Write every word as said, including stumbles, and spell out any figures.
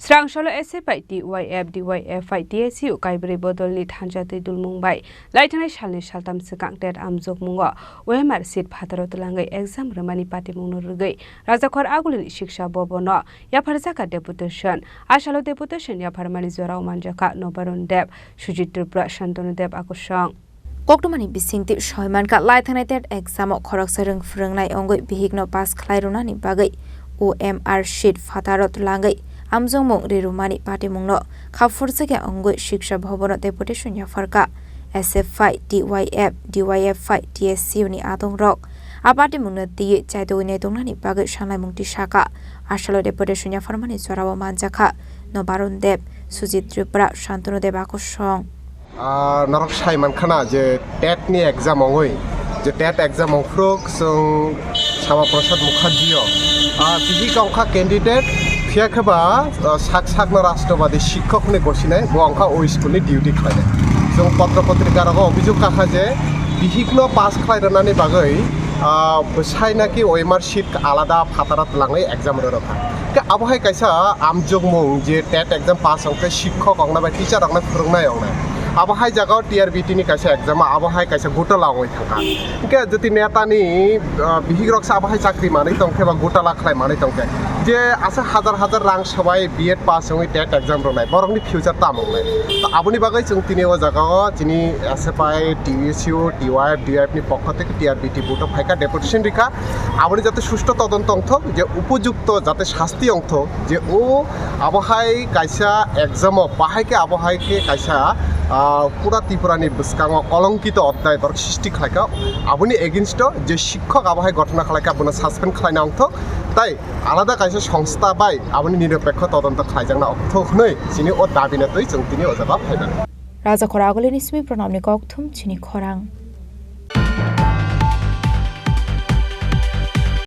Chwrangsalo S F I, T Y F, D Y F I, T S U kaibrwi bodolni thansa twi dulmung bai laithangnai salni saltham swkang TET amjokmungo O M R seat phataro twlangwi exam rwmani patimungno rwgwi Rajakhor Agulini Shiksha Bhabono yapharjakha deputation. Asalo deputation yapharmani jorao manjakha Nobarun Deb, Sujit Tripura, Shantanu Deb, Akusong. Koktwmani bisingtwi soi mankha, laithangnai TET exam-o khoroksa rwng phwrwngnai wngwi bihikno pass khlai rwnani bagwi O M R seat phataro twlangwi amjokmung rirwmani patimungno khaphurjakya wngwi Shiksha Bhabono deputation yapharkha. S F I, T Y F, D Y F I, T S U ni adongrok a patimungno twiwi chaitugwi naituknani bagwi sanlaimung tisakha. Asalo deputation yapharmani jorao manjakha Nobarun Deb, Sujit Tripura, Shantanu Deb, Akusong. Ah, norok sai mankha na je TET ni exam ongwi, je TET exam ongphuru chwng Sama Prasad Mukherjee o, ah, tini tongkha candidate, phiya khe ba, ah, sak sakno rashtrobadi shikhok hwnwi gosinai, bo wngkha o school ni duty khlainai. Chwng potro potrika rogo obhijog kakha je bihikno pass khlai rwnani bagwi, ah, bwsai naki O M R seat alada phataro twlangwi exam rw rwkha. Khe abo hai kaisa amjokmung je TET exam pass wngkhe shikhok ongna bai teacher rokno phwrwngnai ongna. Abo hai jagao T R B T ni kaisa exam, abo hai kaisa gotala ongwi thangkha. Hwnkhe jotoni netani, ah, bihik rok se abo hai chakri manwi tongkhe ba gotala khlai manwi tongkhe. Je asa hajar hajar rang swbai B Ed pass wngwi TET exam rwnai, borokni future tamo wngnai. To aboni bagwi chwng tini o jagao chini S F I, T S U, T Y F, D Y F ni pokho tei T R B T buto phaikha, deputation rikha. Aboni jate susto todonto wngthok, je upojukto jate sasti wngthok, je o abo hai kaisa exam o bahai khe abo hai khe kaisa, ah, pura Tripura ni bwskango kolonkito odhyay borok sristi khlaikha. Aboni against o je shikhok abo hai ghotona khlaikha, abono suspend khlaina wngthok. Tai alada kaisa songstha bai aboni nirapekho todonto khlaijakna wngthok hwnwi chini o dabi no twi chwng tini o jaga phaibankha. Rajakhor Agulini simi Pranabni kokthum chini khorang.